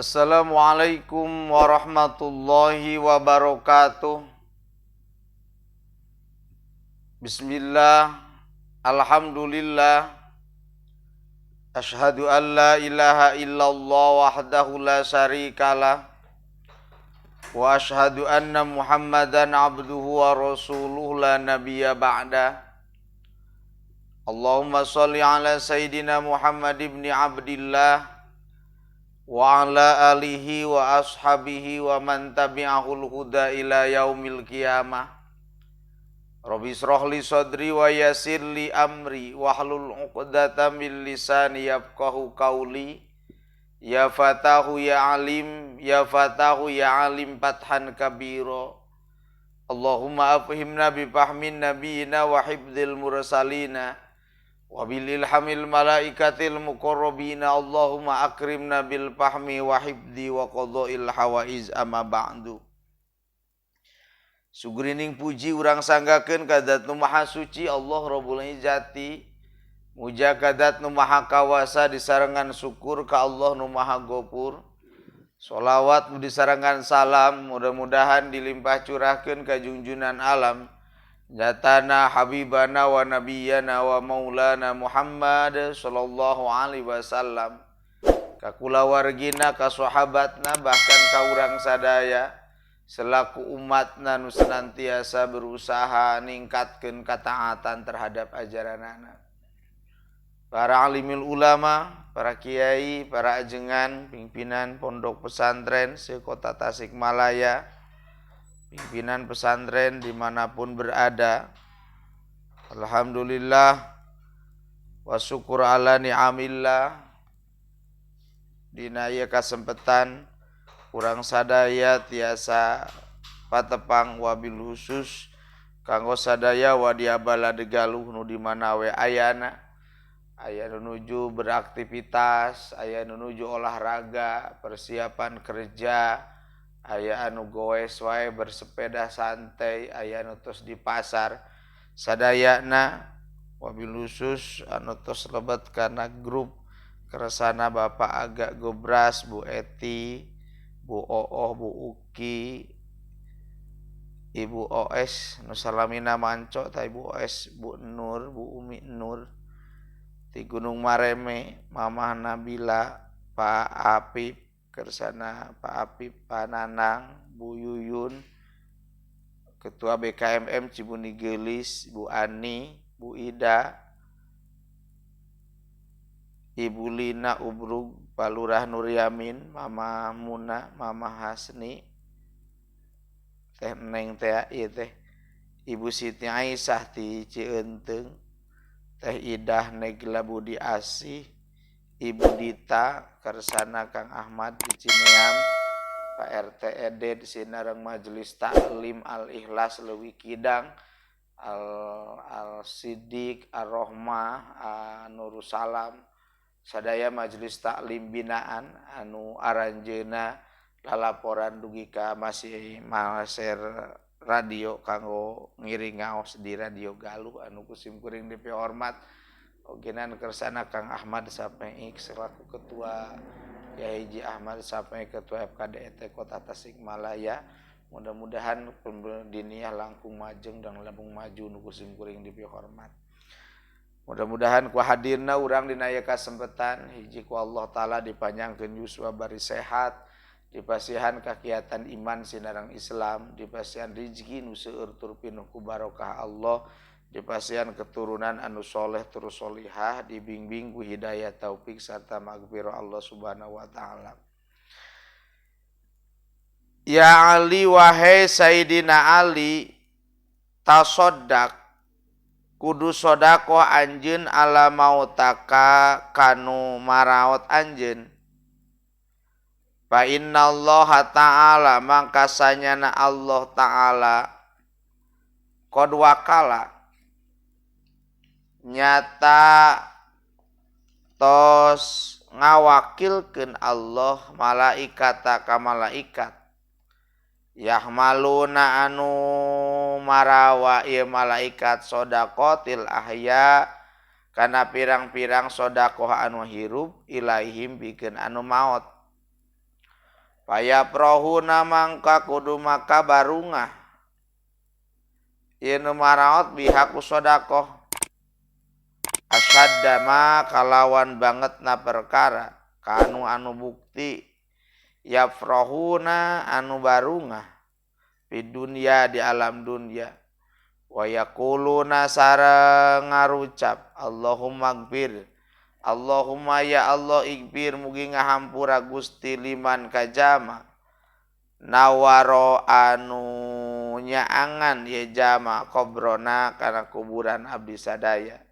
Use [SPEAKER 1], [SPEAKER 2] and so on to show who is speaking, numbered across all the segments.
[SPEAKER 1] Assalamualaikum warahmatullahi wabarakatuh. Bismillah, alhamdulillah. Asyhadu an la ilaha illallah wahdahu la syarikalah wa asyhadu anna Muhammadan abduhu wa rasuluhu la nabiyya ba'da. Allahumma shalli ala sayyidina Muhammad ibn Abdillah wa ala alihi wa ashabihi wa man tabi'ahul huda ila yaumil qiyamah. Rabbi israh li sadri wa yassir li amri wahlul 'uqdatam min lisani yafqahu qawli. Ya fatahu ya alim, ya fatahu ya alim fathan kabira. Allahumma afhimna bi fahmin nabiyina wa hifdzil mursalina wa bil ilhamil malaikatil muqarrabina. Allahumma akrimna bil fahmi wa hifdzi wa qada'il hawaiz. Amma ba'du. Sugrining puji urang sanggakeun ka Zat nu Maha Suci Allah Rabbul Izzati. Muja ka Zat nu Maha Kawasa disarengan syukur ka Allah nu Maha Gopur. Sholawat nu disarengan salam mudah-mudahan dilimpah curahkeun ka junjunan alam Jatana habibana wa nabiyana wa maulana Muhammad sallallahu alaihi wasallam, ka kulawargina, ka sahabatna, bahkan ka urang sadaya selaku umatna nu senantiasa berusaha ningkatkeun kataatan terhadap ajaranana. Para alimil ulama, para kiai, para ajengan, pimpinan pondok pesantren sekota Tasikmalaya, pimpinan pesantren dimanapun berada, alhamdulillah wa syukur ala ni'amillah. Dina ieu kasempetan urang sadaya tiasa patepang wabil khusus kanggo sadaya wadia balad Galuh nu di mana we ayana, aya nu nuju beraktivitas, aya nu nuju olahraga, persiapan kerja, aya anu goes wae bersepeda santai, aya anu tos di pasar. Sadayana wabil khusus anu tos lebet kana grup keresana Bapak Agak Gobras, Bu Eti, Bu Ooh, Bu Uki, Ibu OS nu salamina manco ta Ibu OS, Bu Nur, Bu Umi Nur ti Gunung Mareme, Mamah Nabila, Pak Apip kersana Pak Apip, Pak Nanang, Bu Yuyun, Ketua BKMM Cibuni Gelis, Bu Ani, Bu Ida, Ibu Lina Ubrug, Pak Lurah Nuryamin, Mama Muna, Mama Hasni, Teh Neng teh ieu teh, Ibu Siti Aisyah ti Cieunteng, Teh Idah Negla Budi Asih, Ibu Dita kersana Kang Ahmad di Cineam, Pak RT Ede di Sinareng Majelis Taklim Al Ikhlas Leuwi Kidang, Al Sidik, Ar Rohmah, Nurussalam, sadaya Majelis Taklim binaan anu aranjeuna lalaporan dugi ka masih maser radio kanggo ngiring ngaos di Radio Galuh anu kusim kuring dipihormat. Ogenan kersana Kang Ahmad Sapeik selaku Ketua Kiai Haji Ahmad Sapeik Ketua FKDET Kota Tasikmalaya. Mudah-mudahan diniyah langkung majeng dan langkung maju nu kusim kuring dipihormat. Mudah-mudahan ku hadirna urang dina ieu kasempetan hiji ku Allah Taala dipanjangkeun yuswa bari sehat, dipasihan kakiatan iman sinareng Islam, dipasihan rizki nu seueur tur pinuh ku barokah Allah, dipasihan keturunan anu soleh terus solihah, dibimbing ku hidayah taufik serta magfirah Allah Subhanahu wa taala. Ya Ali, wahai Sayyidina Ali, tasodak kudu sodakoh anjeun ala mautaka kanu maraot anjeun. Fa innallaha ta'ala mangkasanyana Allah ta'ala qad wakala nyata tos ngawakilkeun Allah malaikata ka malaikat yahmaluna anu marawa ieu malaikat sodaqotil ahya kana pirang-pirang sodakoh anu hirup ilaihim bikeun anu maot. Payaprohuna mangka kudu maka barungah ieu nu maraot bihaku sedekah asyadda ma kalawan bangetna perkara kanu anu bukti yafrohuna anu barungah di dunia di alam dunia wa yaquluna sareng ngarucap Allahumma gfir Allahumma ya Allah ighfir mugi ngahampura Gusti liman kajama nawaro anu nyaangan ye jama qabrona kana kuburan abdi sadaya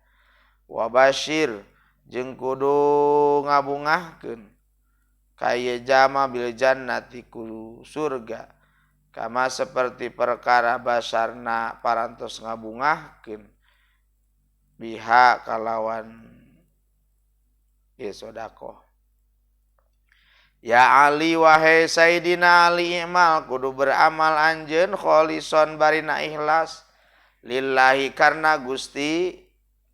[SPEAKER 1] wa basyir jeung kudu ngabungahkeun ka ye jama bil jannati ku surga kama seperti perkara basarna parantos ngabungahkeun biha kalawan ye sedekah. Ya Ali wahai Sayyidina Ali imal kudu beramal anjeun kholison barina ikhlas lillahi karena Gusti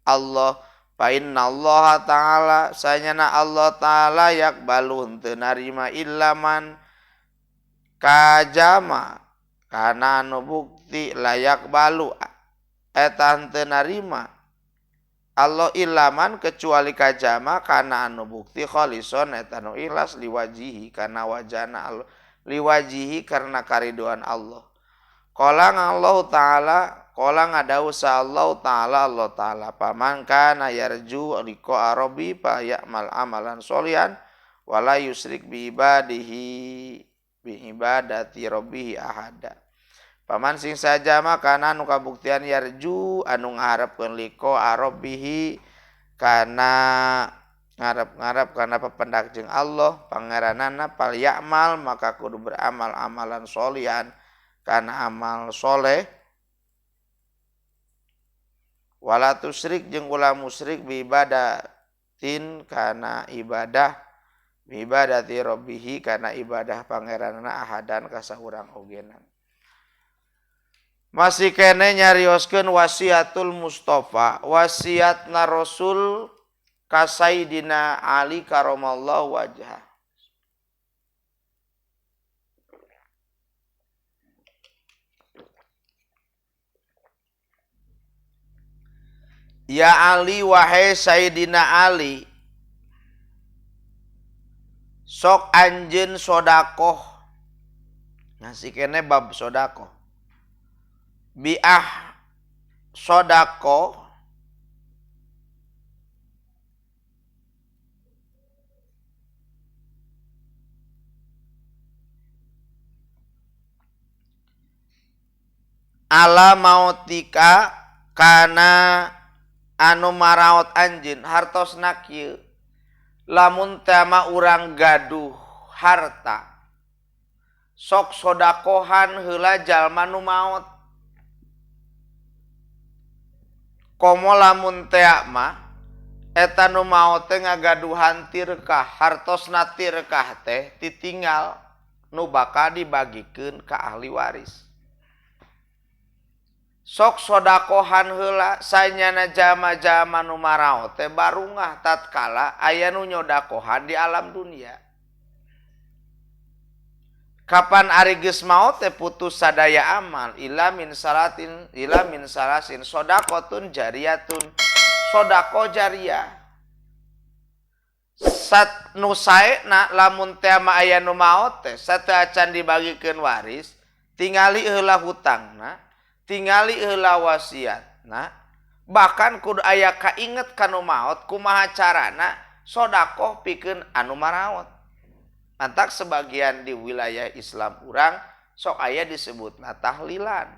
[SPEAKER 1] Allah fa innallaha ta'ala sanyana Allah ta'ala yakbalu henteu narima illaman kajama kana anu bukti layak balu eta henteu narima Allah ilaman kecuali kajama kana anu bukti kholison eta anu ikhlas liwajihi kana wajana Allah liwajihi karena karidoan Allah. Qala Allah ta'ala qala ngadausa Allah ta'ala Allah ta'ala paman kana yarju liqa rabbi fa ya'mal amalan sholihan wala yusrik bi ibadihi bi ibadati rabbih ahada. Paman sing saja kana anu kabuktian yarju anu ngaharepkeun liqa rabbihi kana ngarep-ngarep kana pependak jeung Allah pangeranana fal ya'mal maka kudu beramal amalan sholihan kana amal soleh wala tusrik jeung ulah musyrik bi ibadatin kana ibadah bi ibadati rabbihi kana ibadah pangeranana ahadan ka saurang ogenan. Masih kene nyarioskeun wasiatul Mustafa, wasiatna Rasul ka Sayyidina Ali karamallahu wajhah. Ya Ali wahai Sayyidina Ali, sok anjeun sodakoh. Masih kene bab sodakoh. Biah sodako ala mautika kana anu maraot anjeun hartosna kieu lamun teh mah urang gaduh harta sok sodakohan heula jalma nu maot. Komo lamun tea mah eta nu maot teh ngagaduhan tirkah, hartosna tirkah teh titinggal nu bakal dibagikeun ka ahli waris. Sok sodakohan heula sanyana jama-jama nu maraot teh barungah tatkala aya nu nyodakohan di alam dunia. Kapan ari geus maot teh putus sadaya amal ila min salatin ila min salasin sodaqotun jariyatun sodaqo jariyah. Sat nu saena lamun teh mah aya nu maot teh sateuacan dibagikeun waris tingali heula hutangna tingali heula wasiatna bahkan kudu aya kainget ka nu maot kumaha carana sodakoh pikeun anu maraot. Mantak sebagian di wilayah Islam urang sok aya disebutna tahlilan.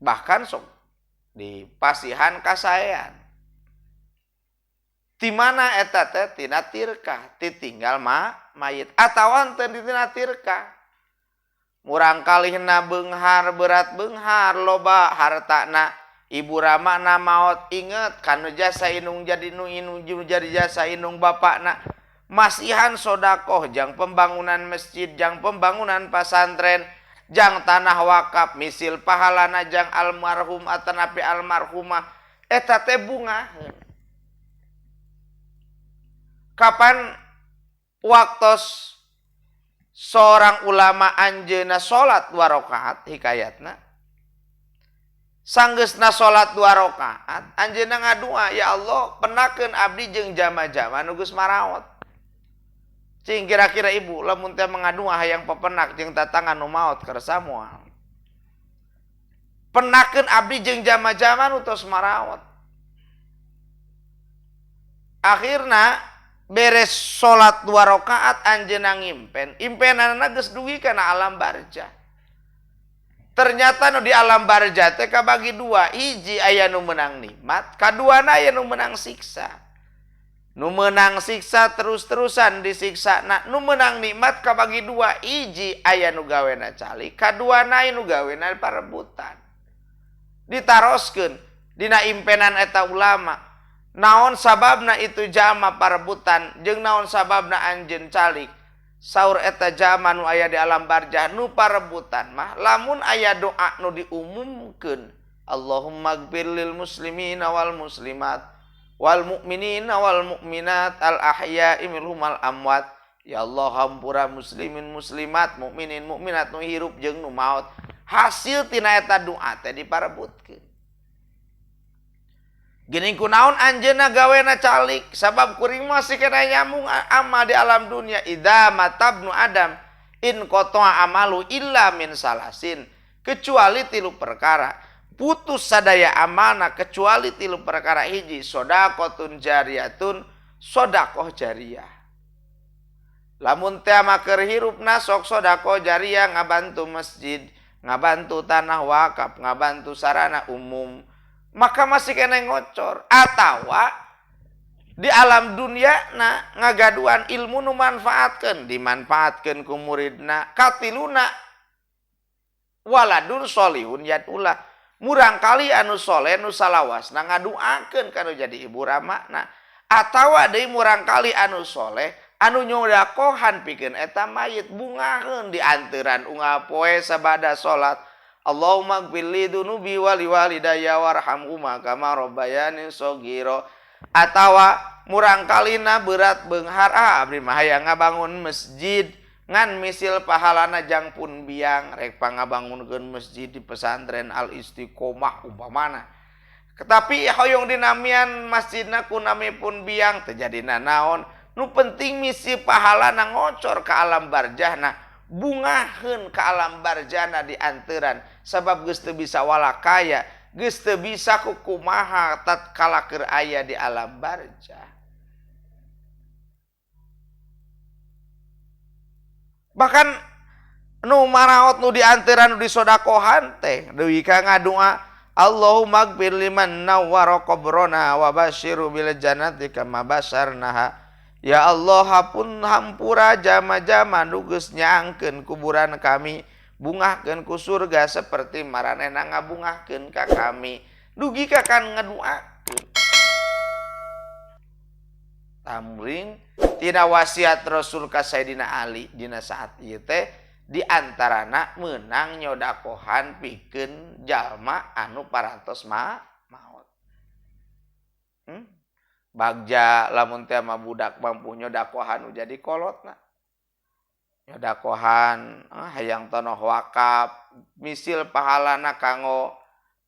[SPEAKER 1] Bahkan sok di pasihan kasaean. Di mana eta teh tina tirkah, titinggal ma mayit atawa henteu tina tirkah. Murang kalihna beunghar berat beunghar loba hartana ibu ramana maot inget kanu jasa inung jadi nu inung jadi jasa inung bapakna. Masihan sodakoh jang pembangunan masjid, jang pembangunan pasantren, jang tanah wakaf, misil pahalana jang almarhum atanapi almarhumah eta teh bunga. Kapan waktos Seorang ulama anjeunna salat 2 rakaat hikayatna. Sanggeusna salat 2 rakaat anjeunna ngadua, ya Allah penakeun abdi jeung jama-jama nu geus maraot. Cing kira-kira ibu lamun teh mengadua hayang pepenak jeung tatangga nu maot kersa moal. Penakeun abdi jeung jama-jama nu tos maraot. Akhirna beres salat 2 rakaat anjeunna ngimpen, impenanna geus dugi kana alam barzah. Ternyata nu di alam barzah teh kabagi dua, hiji aya nu meunang nikmat, kaduana aya nu meunang siksa. Nu meunang siksa terus-terusan disiksa. Nah, nu meunang nikmat kabagi dua, hiji aya nu gawena calik, kaduana aya nu gawena parebutan. Ditaroskeun dina impenan eta ulama. Naon sababna itu jama parebutan jeung naon sababna anjeun calik. Saur eta jama nu aya di alam barzah nu parebutan mah lamun aya doa nu diumumkeun, Allahumma gfir lil muslimina wal muslimat wal mu'minina wal mu'minat al ahya'i minhum wal amwat. Ya Allah hampura muslimin muslimat mukminin mukminat nu hirup jeung nu maot. Hasil tina eta doa teh diparebutkeun. Geuning kunaon anjeunna gawena calik sabab kuring masih kena nyambung amal di alam dunia. Idza matabnu adam in qata'a amalu illa min salasin, kecuali 3 perkara. Putus sadaya amalna kecuali 3 perkara. Hiji, sedekahun jariyatun, sedekah jariyah. Lamun teh keur hirupna sok sedekah jariyah ngabantu masjid, ngabantu tanah wakaf, ngabantu sarana umum, maka masih kena ngocor. Atawa di alam dunia na ngagaduan ilmu nu manfaatkeun, dimanfaatkeun ku muridna. Katiluna waladun solihun yadullah, murang kali anu soleh nu salawasna ngaduakeun kanu jadi ibu ramana. Atawa deui murang kali anu soleh anu nyodakohan pikeun eta mayit, bungaheun di anteuran unggal poe sabada salat. Allahumma gfir li dunubi wa li walidayya warhamhuma kama rabbayani shaghira. Atawa murang kalina berat beunghar, abdi mah hayang ngabangun masjid ngan misil pahalana jang pun biang, rek pangabangunkeun masjid di pesantren Al Istiqomah umpamana. Tetapi hoyong dinamian masjidna ku nami pun biang teu jadina naon. Nu penting misi pahalana ngocor ka alam barzahna, bungaheun ka alam barzahna di anteuran, sabab geus teu bisa walakaya, geus teu bisa kukumaha tatkala keur aya di alam barzah. Bahkan nu maraot nu di anteuran nu disodakohan teh deui ka ngadua, Allahumma gfir liman nawwara qabrana wa basyiru bil jannati kama basyarnaha. Ya Allah hapun hampura jama-jama nu geus nyaangkeun kuburan kami, bungahkeun ku surga seperti maranehna ngabungahkeun ka kami. Dugi ka kan ngaduakeun. Tamring tina wasiat Rasul ka Sayyidina Ali dina saat ieu teh di antarana meunang nyodakohan pikeun jalma anu parantos maot. Bagja lamun teh mah budak mampu nyodakohan nu jadi kolotna. Nyodakohan hayang tonoh wakaf, misil pahalana kanggo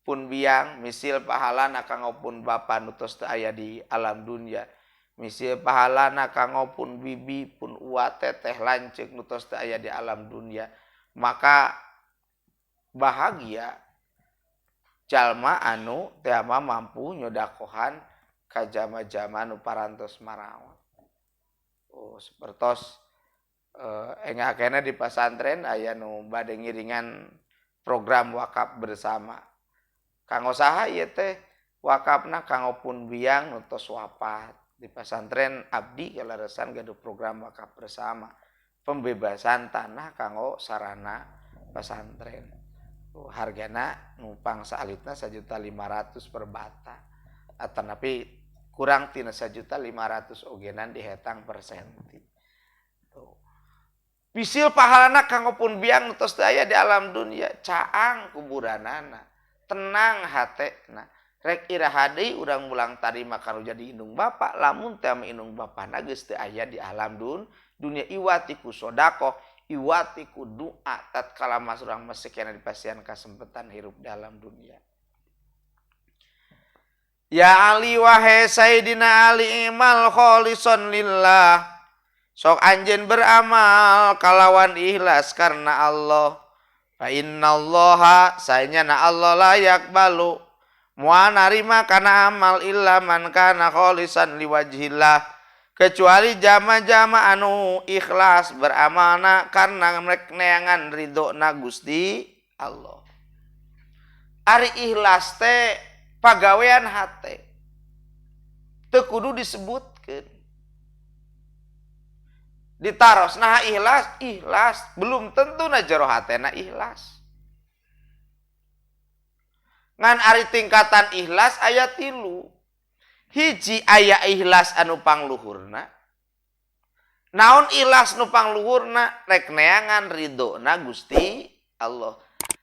[SPEAKER 1] pun biang, misil pahalana kanggo pun bapa nu tos teu aya di alam dunia, misil pahalana kanggo pun bibi pun uwa teteh lanceuk nu tos teu aya di alam dunia. Maka bahagia jalma anu teh mah mampu nyodakohan ka jama-jama nu parantos maraot. Oh, sapertos engakena di pasantren aya nu bade ngiringan program wakaf bersama. Kanggo saha ieu teh wakafna kanggo pun biang nu tos wafat. Di pasantren abdi kaleresan gaduh program wakaf bersama, pembebasan tanah kanggo sarana pesantren. Oh, hargana numpang saalitna 1.500.000 per bata. Atanapi kurang tina 1.500.000 ogenan dihetang per senti. Tuh. Pisil pahalana kanggo pun biang nu tos teu aya di alam dunia, caang kuburanana, tenang hatena. Rek iraha deui urang mulang tarima kanu jadi indung bapa, lamun teh mah indung bapana geus teu aya di alam dunia. Iwati ku sedekah, Iwati ku doa tatkala mas urang masih kena dipasihan kasempatan hirup dalam dunia. Ya Ali wahai Sayyidina Ali imal kholison lillah. Sok anjeun beramal kalawan ikhlas karena Allah. Fa innallaha saenyana Allah la yaqbalu moal narima kana amal illa man kana kholisan liwajhillah, kecuali jama-jama anu ikhlas beramalna karena rek neangan ridhona Gusti Allah. Ari ikhlas teh pagawean hate, teu kudu disebutkeun. Ditaros nah ikhlas, ikhlas belum tentu na jero hatena ikhlas. Ngan ari tingkatan ikhlas aya 3. Hiji aya ikhlas anu pangluhurna. Naon ikhlas nu pangluhurna? Rek neangan ridhona Gusti Allah.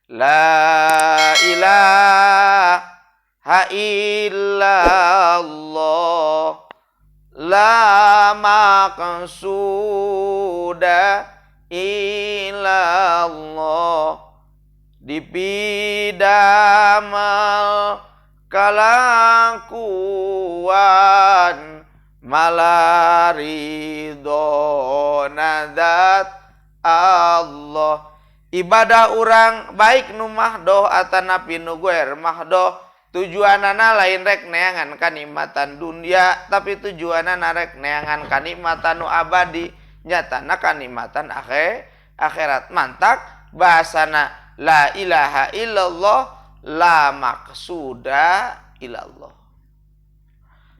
[SPEAKER 1] La ilaha illallah la maqsuda illallah dipidamel kalakuan malaridona dzat Allah. Ibadah urang baik nu mahdoh atanapi nu goer mahdoh, tujuanana lain rek neangan kanikmatan dunia, tapi tujuanana rek neangan kanikmatan nu abadi, nyatana kanikmatan akhirat. Mantak bahasana la ilaha illallah la maqsuda illallah.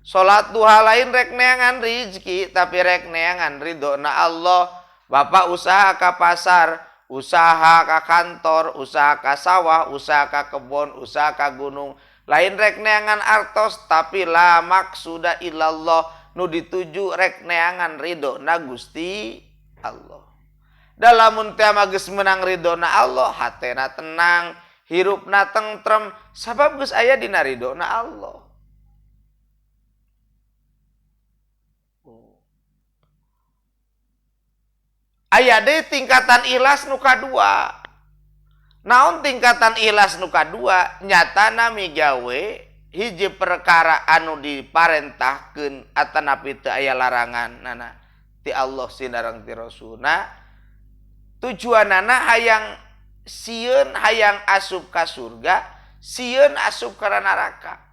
[SPEAKER 1] Salat duha lain rek neangan rizki, tapi rek neangan ridhona Allah. Bapak usaha ka pasar, usaha ka kantor, usaha ka sawah, usaha ka kebon, usaha ka gunung, lain rek neangan artos, tapi la maksuda illallah, nu dituju rek neangan ridhona Gusti Allah. Dalamun teh mah geus meunang ridhona Allah, hatena tenang, hirupna tentrem, sabab geus aya dina ridhona Allah. Aya deui tingkatan ikhlas nu kadua. Naon tingkatan ikhlas nu kadua? Nyatana migawe hiji perkara anu diparentahkeun atanapi teu aya larangan nana ti Allah sinareng ti Rasulna, tujuanana hayang sieun hayang asup ka surga, sieun asup ka neraka.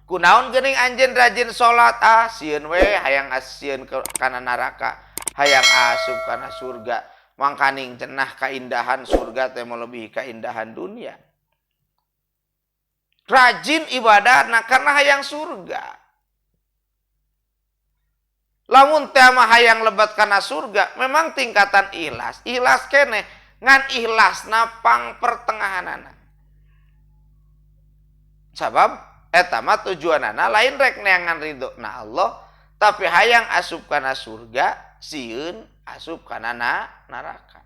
[SPEAKER 1] Kunaon geuning anjeun rajin salat, ah sieun we hayang sieun kana neraka, hayang asup kana surga. Mangkaning cenah kaindahan surga teh melebihi kaindahan dunia. Rajin ibadahna karena hayang surga. Lamun teh mah hayang lebat kana surga, memang tingkatan ikhlas, ikhlas keneh ngan ikhlasna pang pertengahanana. Sabab eta mah tujuanana lain rek neangan ridhona Allah, tapi hayang asup kana surga, sieun asup kana neraka.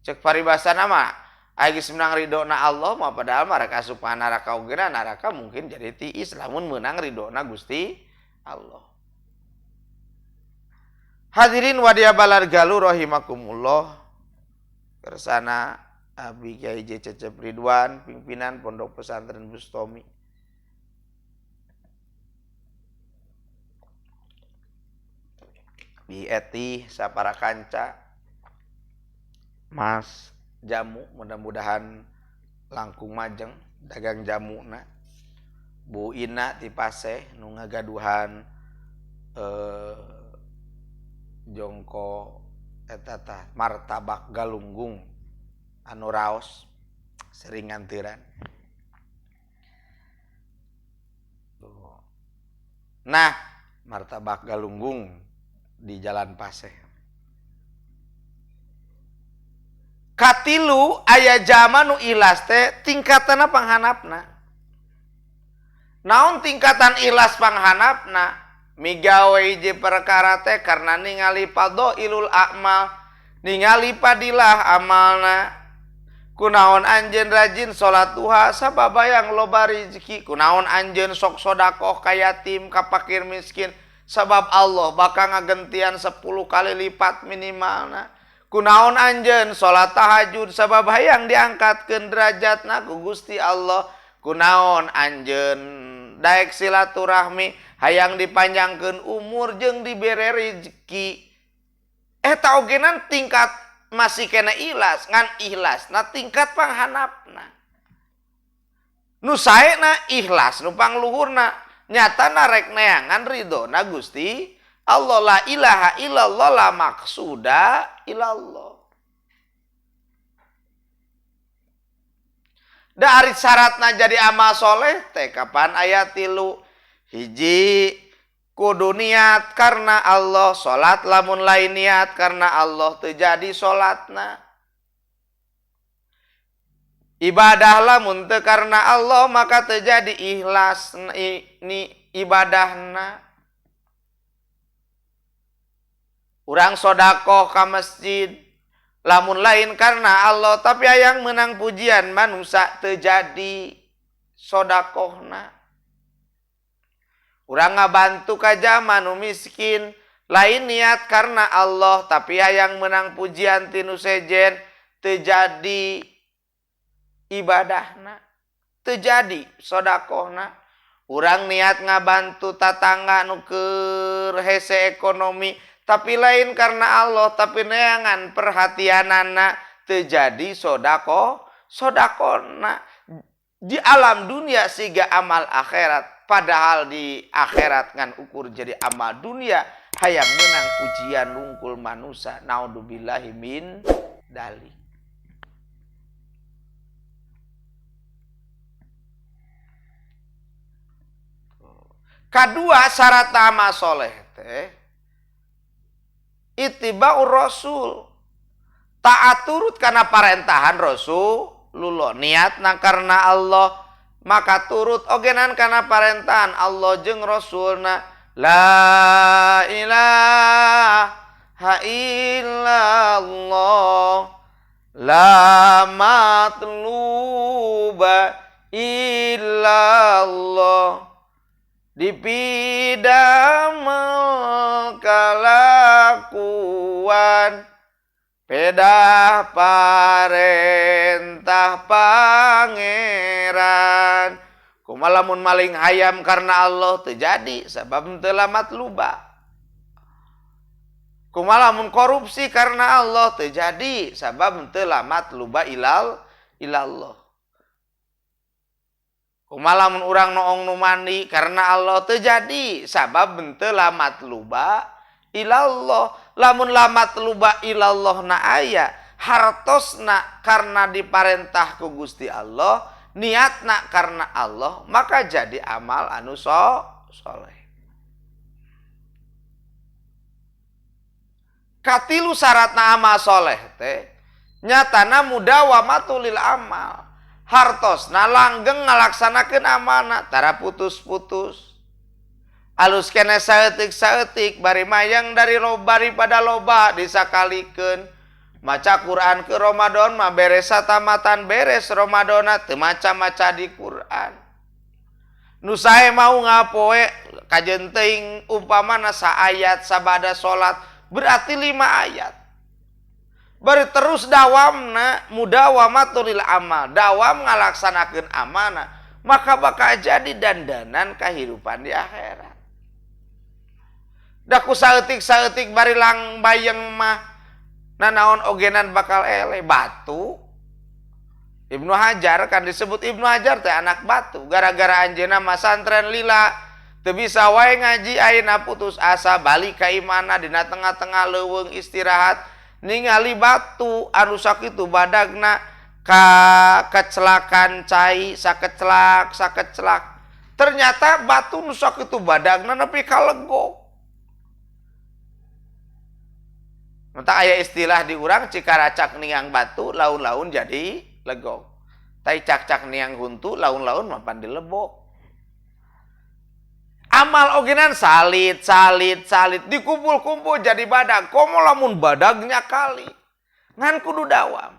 [SPEAKER 1] Cek paribasana mah aya geus meunang ridhona Allah mah padahal mah rek asup kana neraka oge, neraka mungkin jadi tiis lamun meunang ridhona Gusti Allah. Hadirin wadia balar galuh rahimakumullah. Kersana Abi Kiai Cecep Ridwan, pimpinan Pondok Pesantren Bustomi. Bi Eti sapara kanca Mas jamu, mudah-mudahan langkung majeng dagang jamuna. Bu Ina ti Paseh nu ngagaduhan jongko eta tah martabak galunggung anu raos sering ngantiran. Nah, martabak galunggung di Jalan Paseh. Katilu aya jalma nu ikhlas teh tingkatanna panghanapna. Naon tingkatan ikhlas panghanapna? Migawe hiji perkara teh karena ningali fadhailul a'mal, ningali padilah amalna. Kunaon anjeun rajin salat duha sabab hayang loba rezeki. Kunaon anjeun sok sodakoh ka yatim ka fakir miskin Sebab Allah bakal ngagentian 10 kali lipat minimalna. Kunaon anjeun salat tahajud sabab hayang diangkatkeun derajatna ku Gusti Allah. Kunaon anjeun daek silaturahmi hayang dipanjangkeun umur jeung dibere rezeki. Eta ogenan tingkat masih kena ikhlas, ngan ikhlasna tingkat panghanapna. Nu saena ikhlas nu pangluhurna nyatana rek neangan ridhona Gusti Allah. La ilaha illallah la maksuda ilallah. Da ari syaratna jadi amal soleh teh kapan aya 3. Hiji, kudu niat karena Allah. Salat lamun lain niat karena Allah teu jadi salatna. Ibadah lamun teu karena Allah maka teu jadi ikhlas ni ibadahna. Urang sodakoh ka masjid lamun lain karena Allah tapi hayang menang pujian manusia teu jadi sodakohna. Urang ngabantu ka jama nu miskin lain niat karena Allah tapi hayang menang pujian ti nu sejen teu jadi ibadahna, teu jadi sodakohna. Urang niat ngabantu tatangga nu keur hese ekonomi tapi lain karena Allah tapi neangan perhatianana teu jadi sodakona. Di alam dunia siga amal akhirat, padahal di akhirat ngan ukur jadi amal dunia hayang menang pujian lungkul manusia. Naudzubillahi min dalik. Kadua syarat amal soleh teh ittiba'ur rasul, taat turut karena parentahan Rasulullah. Niatna karena Allah maka turut ogenan karena parentahan Allah jeung Rasulna. La ilaha illallah la matluba illallah dipidamel kalakuan pedah parentah pangeran. Kumaha lamun maling hayam karena Allah teu jadi sabab teu matluba. Kumaha lamun korupsi karena Allah teu jadi sabab teu matluba ilallah. Kumaha lamun urang noong nu mandi karena Allah teu jadi sabab teu matluba ilallah. Lamun la matluba ilallah na aya hartosna karena diparentah ku Gusti Allah, niatna karena Allah, maka jadi amal anu soleh. Katilu syaratna amal soleh teh nyatana mudawamatul lil amal. Hartosna langgeng ngalaksanakeun amalna tara putus-putus. Alus kene saeutik-saeutik bari mayang dari bari pada loba disakalikeun. Maca Quran ke Ramadan mah beres satamatan beres Ramadana teu maca-maca di Quran. Nu sae mau ngapoe kajeun teuing umpamana saayat sabada salat berarti 5 ayat. Bari terus dawamna mudawamatul lil amal, dawam ngalaksanakeun amanah, maka bakal jadi dandanan kehidupan di akhirat. Da ku saeutik-saeutik bari lang bayeng mah nanaon ogenan bakal eleh batu. Ibnu Hajar kan disebut Ibnu Hajar teh anak batu gara-gara anjeunna masantren lila teu bisa wae ngaji ayeuna putus asa balik ka imana dina tengah-tengah leuweung istirahat ningali batu anu sakitu badagna ka kecelakan cai sakecelak sakecelak. Ternyata batu nu sakitu badagna nepi ka legok. Mata aya istilah di urang cikaracak niang batu laun-laun jadi legok. Tai cak-cak niang huntu laun-laun mapan dilebok. Amal ogenan salit salit salit dikumpul-kumpul jadi badag. Komo lamun badagnya kali ngan kudu dawam.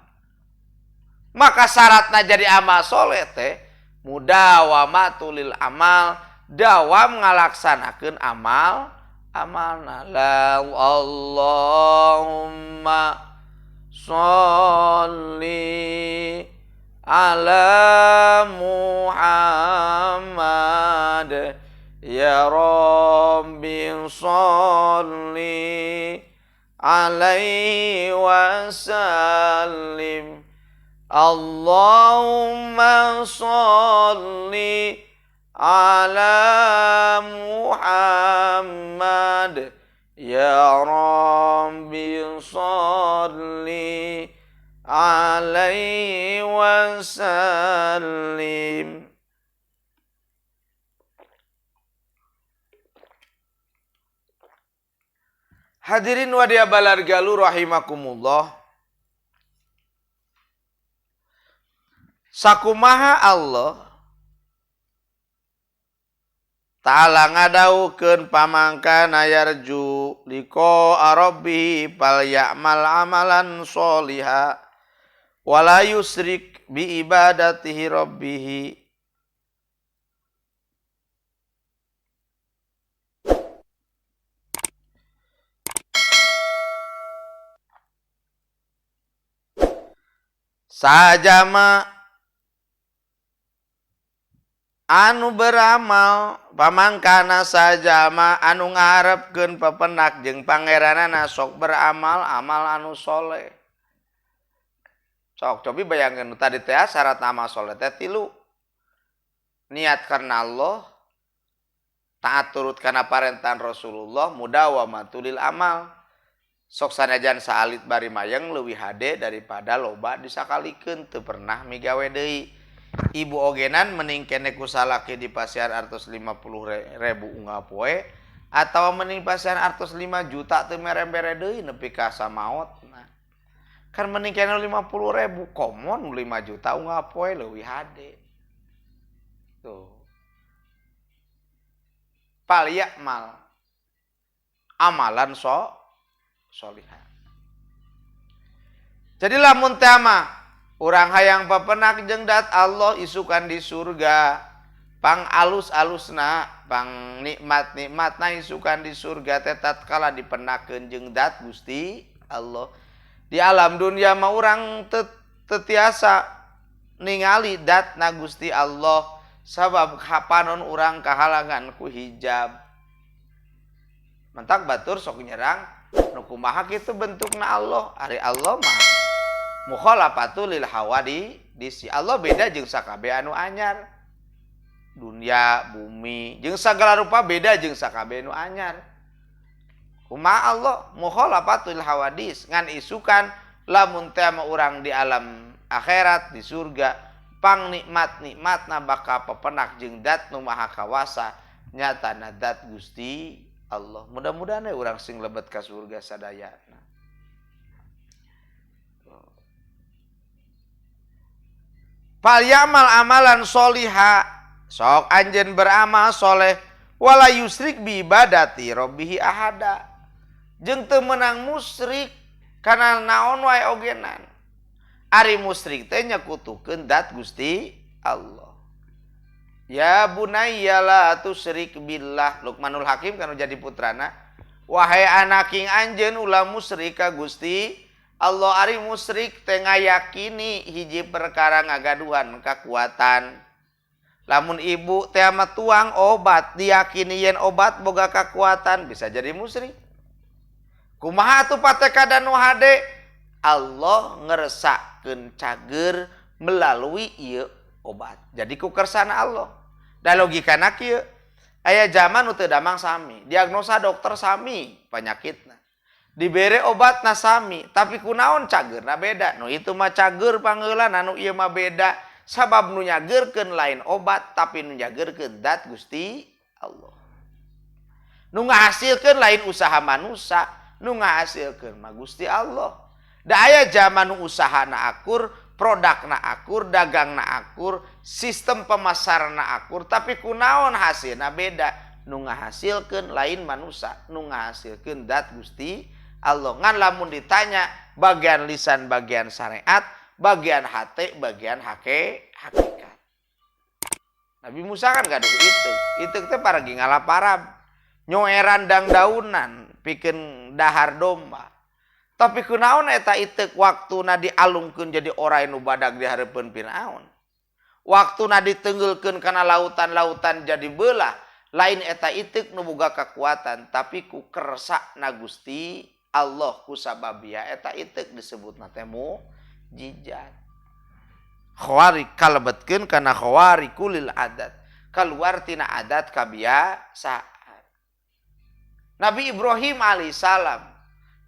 [SPEAKER 1] Maka syaratna jadi amal soleh teh mudawamatul lil amal, dawam ngalaksanakeun amal Amalna la Allahumma sholli ala Muhammad ya Rabbi sholli alaihi wasallim. Allahumma sholli ala Muhammad ya Rabbi sholli alaihi wasallim. Hadirin wadia balargalu rahimakumullah. Sakumaha Allah Ta'ala ngadaukeun pamangkana yarju liqa rabbi fal ya'mal amalan sholiha wala yusrik bi ibadatihi rabbih. Sajama anu beramal pamangkana sajama anu ngarepkeun pepenak jeung pangeranana sok beramal amal anu soleh. Sok cobi bayangkeun tadi teh syarat amal soleh teh tilu. Niat karena Allah, taat turut kana parentahan Rasulullah, mudawamatul amal. Sok sanajan saalit bari mayeng leuwih hade daripada loba disakalikeun teu pernah migawe deui. Ibu ogenan mending kene ku salaki di pasian artos 50 ribu unggal poe atau mending pasian artos 5 juta teu mere-mere deui nepi ka samaot. Nah, kan mending kene 50 ribu komon 5 juta unggal poe leuwih hade. Tuh. Fal ya'mal amalan solihah. Jadi lamun teh mah urang hayang pepenak jeung dat Allah isukan di surga, pang alus-alusna, pang nikmat-nikmatna isukan di surga teh tatkala dipenakeun jeung dat Gusti Allah. Di alam dunia mah urang tetiasa ningali datna Gusti Allah sabab kapanon urang kahalangan ku hijab. Mentak batur sok nyerang nu kumaha kitu bentukna Allah, ari Allah mah mukhalafatu lil hawadi disi. Allah beda jeung sakabeh anu anyar. Dunia, bumi, jeung sagala rupa beda jeung sakabeh anu anyar. Kumaha Allah mukhalafatu lil hawadis ngan isukan lamun teh mah urang di alam akhirat di surga pang nikmat-nikmatna bakal pepenak jeung dat nu maha kawasa nyatana dat Gusti Allah. Mudah-mudahan urang sing lebet ka surga sadayana. Fal ya'mal amalan sholiha, sok anjeun beramal soleh, wala yusrik bi ibadati rabbihi ahada. Jeung teu meunang musyrik kana naon wae ogenan. Ari musyrik teh nyakutukeun dat Gusti Allah. Ya bunayya la tusyrik billah. Luqmanul Hakim kan jadi putrana. Wahai anaking anjeun ulah musyrik ka Gusti Allah. Ari musyrik teh ngayakini hiji perkara ngagaduhan kakuatan. Lamun ibu teh mah tuang obat, diyakini yen obat boga kakuatan, bisa jadi musyrik. Kumaha atuh patekada nu hade? Allah ngeresakeun cager melalui ieu obat. Jadi ku kersana Allah. Da logikana kieu, aya zaman nu teu damang sami, diagnosa dokter sami penyakitna. Dibere obatna sami, tapi kunaon cagerna beda. Nu itu mah cager pangeulan, anu ieu mah beda. Sabab nu nyagerkeun lain obat, tapi nu nyagerkeun dat Gusti Allah. Nu ngahasilkeun lain usaha manusia, nu ngahasilkeun mah Gusti Allah. Da aya zaman nu usahana akur, produkna akur, dagangna akur, sistem pemasaranna akur, tapi kunaon hasilna beda. Nu ngahasilkeun lain manusia, nu ngahasilkeun dat Gusti Allah. Ngan lamun ditanya bagian lisan, bagian syariat, bagian hati, bagian hakikat. Nabi Musa kan gaduh itu. Itu teh paragi ngalaparab. Nyoeran dangdaunan pikeun dahar domba. Tapi kunaon eta iteuk waktuna dialungkeun jadi orai nu badag di hareupeun Firaun. Waktuna ditenggulkeun kana lautan-lautan jadi beulah, lain eta iteuk nu boga kakuatan tapi ku kersana Gusti Allah ku sababia eta iteuk disebutna teh mukjizat. Khawari kalebetkeun kana khawariqul adat, keluar tina adat kabiasaan. Nabi Ibrahim alaihissalam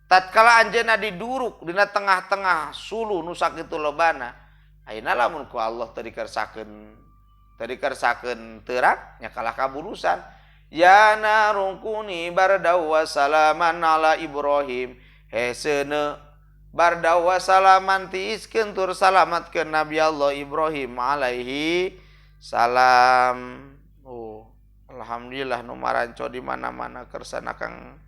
[SPEAKER 1] tatkala anjeunna diduruk dina tengah-tengah suluh nu sakitu lobana, ayeuna lamun ku Allah teu dikersakeun teurak nya kalah kabulusan. Ya narukuni bardaw wa salaman ala Ibrahim, hesene bardaw wa salaman tiiskeun tur salamatkeun Nabi Allah Ibrahim alaihi salam. Oh, alhamdulillah nu maranco di mana-mana kersana Kang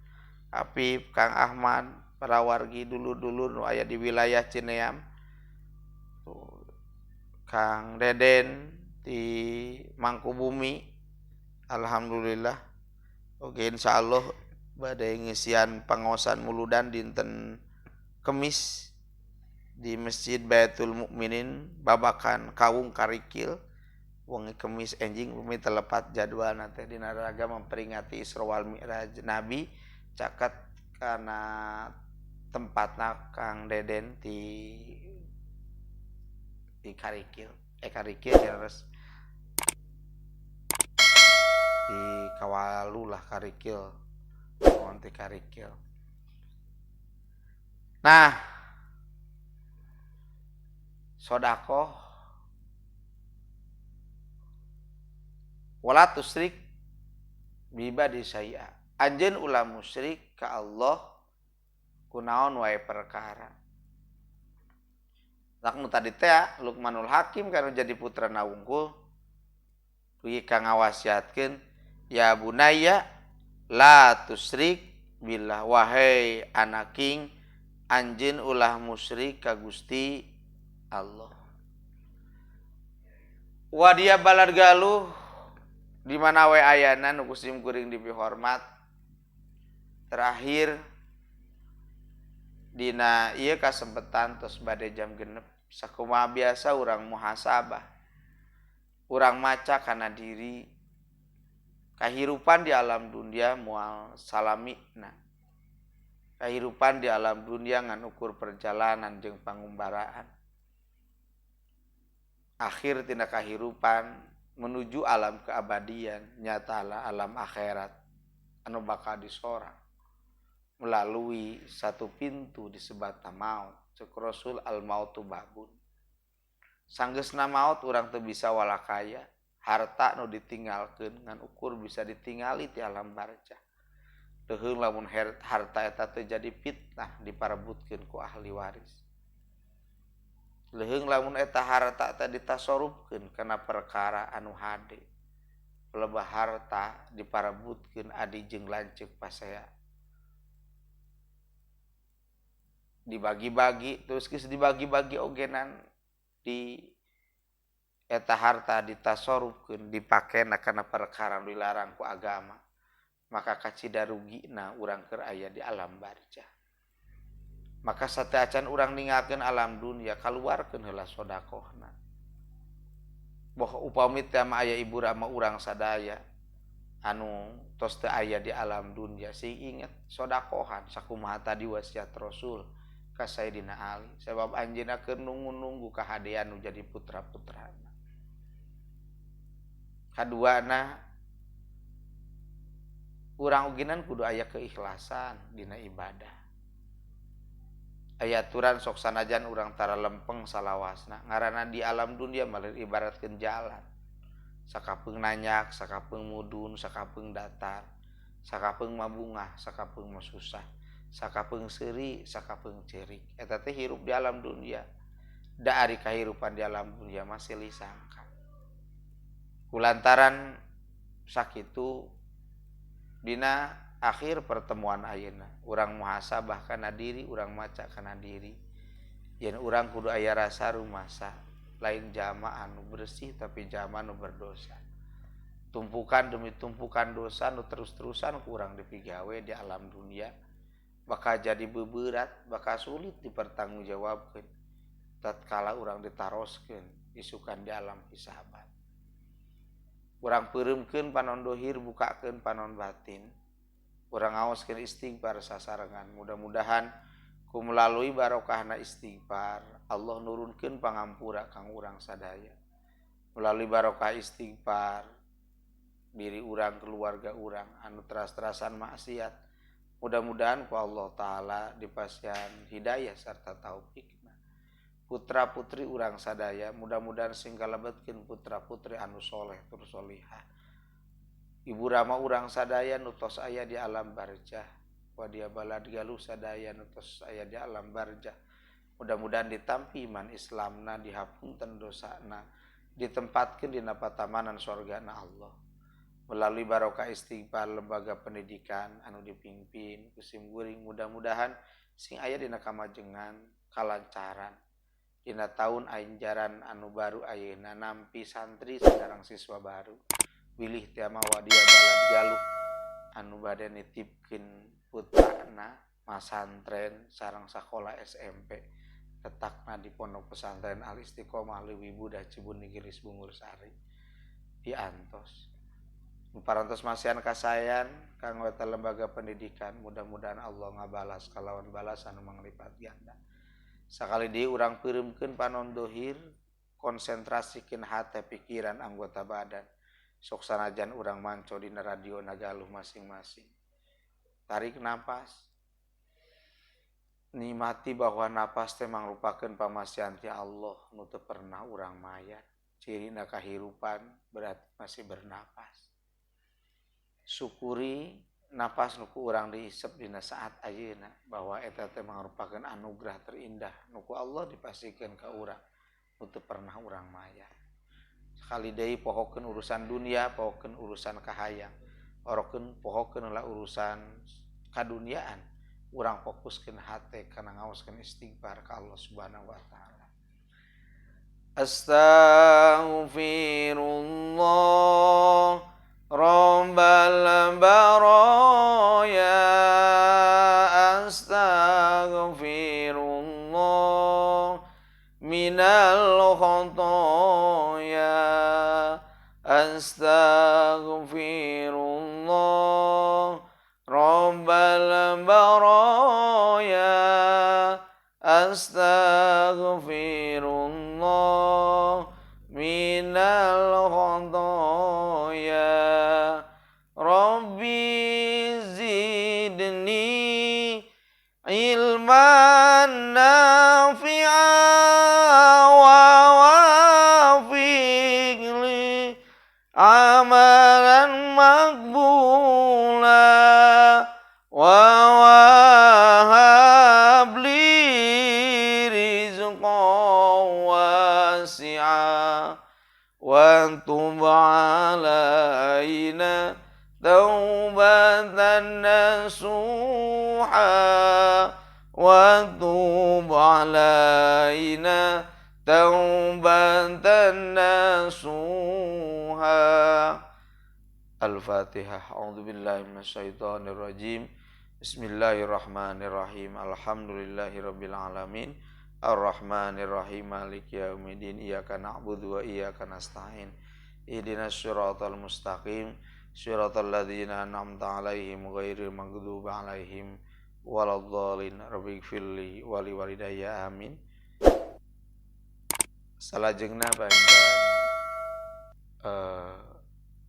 [SPEAKER 1] Apip, Kang Ahmad, para wargi dulur-dulur nu aya di wilayah Cineam. Tuh, Kang Deden di Mangkubumi. Alhamdulillah. Oke, insyaallah bade ngisian pangaosan muludan dinten Kemis di Masjid Baitul Mukminin Babakan Kawung Karikil. Wengi Kemis enjing bumi telepat jadwal teh dina raga memperingati Isra wal Mi'raj Nabi caket kana tempatna Kang Deden di Karikil. Karikil terus di Kawalu lah Karikil. Monte Karikil. Nah, sodakoh wala tusrik bibadi syai'a. Anjeun ulah musyrik ka Allah kunaon wae perkara. Laknu tadi teh Luqmanul Hakim kana jadi putrana wungkul kuy ka ngawasiatkeun ya bunayya la tusrik billah, wahai anaking anjeun ulah musyrik ka Gusti Allah. Wadia balad galuh di mana we ayana nu kusim kuring dipihormat. Terakhir dina ieu kasempetan tos bade jam 6 sakumaha biasa urang muhasabah, urang maca kana diri kahirupan di alam dunia moal salamina, kahirupan di alam dunia ngan ukur perjalanan jeung pangumbaraan. Akhir tina kahirupan menuju alam keabadian nyatalah alam akhirat anu bakal disorang melalui satu pintu disebat maut. Cek Rasul al mautu babun. Sanggeusna maut urang teu bisa walakaya, harta nu ditinggalkeun ngan ukur bisa ditingali ti alam barzah. Leuheung lamun harta eta teu jadi fitnah diparebutkeun ku ahli waris. Leuheung lamun eta harta teh ditasorupkeun kana perkara anu hade. Pelebah harta diparebutkeun adi jeung lanceuk pasea. Dibagi-bagi terus geus dibagi-bagi ogenan di eta harta ditasorupkeun dipakena kana perkara nu dilarang ku agama. Maka kacida rugina urang keur aya di alam barzah. Maka sateuacan urang ninggalkeun alam dunia kaluarkeun heula sodakohna. Boh upami teh mah aya ibu rama urang sadaya anu tos teu aya di alam dunia sing inget sodakohan sakumaha tadi wasiat Rasul ka Sayyidina Ali sebab anjeunna keur nunggu-nunggu kahadean nu jadi putra-putrana. Kaduana urang uginan kudu aya keikhlasan dina ibadah. Aya aturan sok sanajan urang tara lempeng salawasna ngaranna di alam dunia malah ibaratkeun jalan. Sakapeung nanyak, sakapeung mudun, sakapeung datar, sakapeung mabungah, sakapeung masusah, sakapeung seuri, sakapeung ceurik. Eta teh hirup di alam dunia. Da ari kahirupan di alam dunia masih lisangka. Kulantaran sakitu dina akhir pertemuan ayeuna urang muhasabah kana diri, urang maca kana diri. Yen urang kudu aya rasa rumasa, lain jama anu bersih tapi jama anu berdosa. Tumpukan demi tumpukan dosa nu terus-terusan kurang dipigawe di alam dunia bakal jadi beberat, bakal sulit dipertanggungjawabkeun tatkala urang ditaroskeun isukan di alam hisaban. Urang peureumkeun panon dohir, bukakeun panon batin, urang ngaoskeun istighfar sasarengan. Mudah-mudahan ku melalui barokahna istighfar Allah nurunkeun pangampura kang urang sadaya. Melalui barokah istighfar diri urang, keluarga urang anu teras-terasan maksiat, mudah-mudahan ku Allah Ta'ala dipasihan hidayah serta taufikna. Putra putri urang sadaya mudah-mudahan sing kalebetkeun putra putri anu soleh tur solihah. Ibu rama urang sadaya nu tos aya di alam barjah, wadia balad galuh sadaya nu tos aya di alam barjah, mudah-mudahan ditampi iman Islamna, dihapunten dosana, ditempatkeun dina patamanan sorgana Allah. Melalui barokah istighfar lembaga pendidikan anu dipimpin ku sim kuring mudah-mudahan sing aya dina kamajengan kalancaran dina tahun ajaran anu baru ayeuna, nampi santri sareng siswa baru bilih teh mah wadia balad galuh anu bade nitipkeun putrana masantren sareng sakola SMP letakna di Pondok Pesantren Al Istiqomah Leuwi Budah Cibuni Gelis Bungur Sari diantos. Parantos masihan kasayan kanggo eta lembaga pendidikan, mudah-mudahan Allah ngabalas kalawan balasan anu manglipat ganda. Sakali deui urang peureumkeun panon dohir, konsentrasikeun hate pikiran anggota badan. Sok sanajan urang manco dina radio nagaluh masing-masing. Tarik napas. Nikmati bahwa napas teh mangrupakeun pamasihan ti Allah nu teu pernah urang mayat. Cirina kahirupan berarti masih bernapas. Syukuri napas nu ku urang diisep dina saat ayeuna bahwa eta teh mangrupakeun anugerah terindah nu ku Allah dipasihkeun ka urang nu teu pernah urang mayat. Sekali deui pohokeun urusan dunia, pohokeun urusan kahayang, pohokeun lah urusan kaduniaan, urang fokuskeun hate kana ngaoskeun istighfar ka Allah Subhanahu wa taala. Astaghfirullah Rabbal baraya, astaghfirullah minal khotoya, astaghfirullah Rabbal baraya, astaghfirullah minal khotoya. Rabbi zidni ilman nafi'a wa wafiqli amalan maqbula wa wahab li rizqan wasi'a wa tub alaina taubatan nasuha wa tub alaina taubatan nasuha. Al-Fatihah. A'udzu billahi minasyaitonir rajim. Bismillahirrahmanirrahim. Alhamdulillahirabbil alamin. Arrahmanirrahim. Maliki yaumiddin. Iyyaka na'budu wa iyyaka nasta'in. Ihdinas siratal mustaqim. Siratal ladzina an'amta 'alaihim ghairil maghdubi 'alaihim waladdallin. Rabbighfirli wa liwalidayya. Amin. Salajengna panjenengan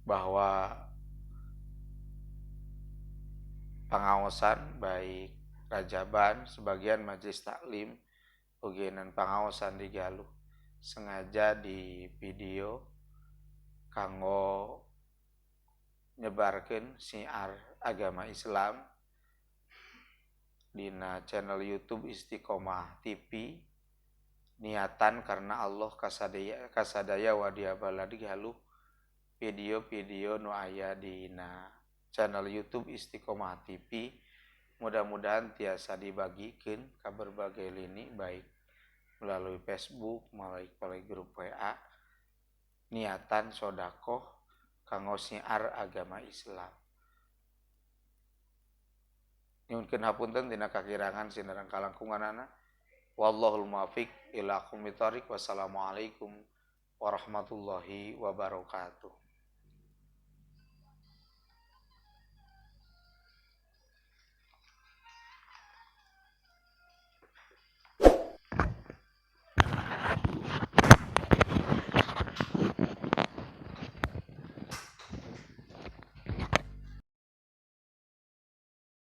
[SPEAKER 1] bahwa pengawasan baik rajaban sebagian majelis taklim ugenan pengawasan di Galuh sengaja di video kanggo nyebarkeun syiar agama Islam dina channel YouTube Istiqomah TV, niatan karena Allah kasadaya wadia balad Galuh. Video-video nu aya dina channel YouTube Istiqomah TV mudah-mudahan tiasa dibagikeun ka berbagai lini, baik melalui Facebook, melalui grup WA, niatan sodakoh Kanggo syiar agama Islam. Nyuhunkeun hapunten dina kakirangan sinareng kalangkunganana. Wallahul muwaffiq ila aqwamit thoriq. Wassalamualaikum warahmatullahi wabarakatuh.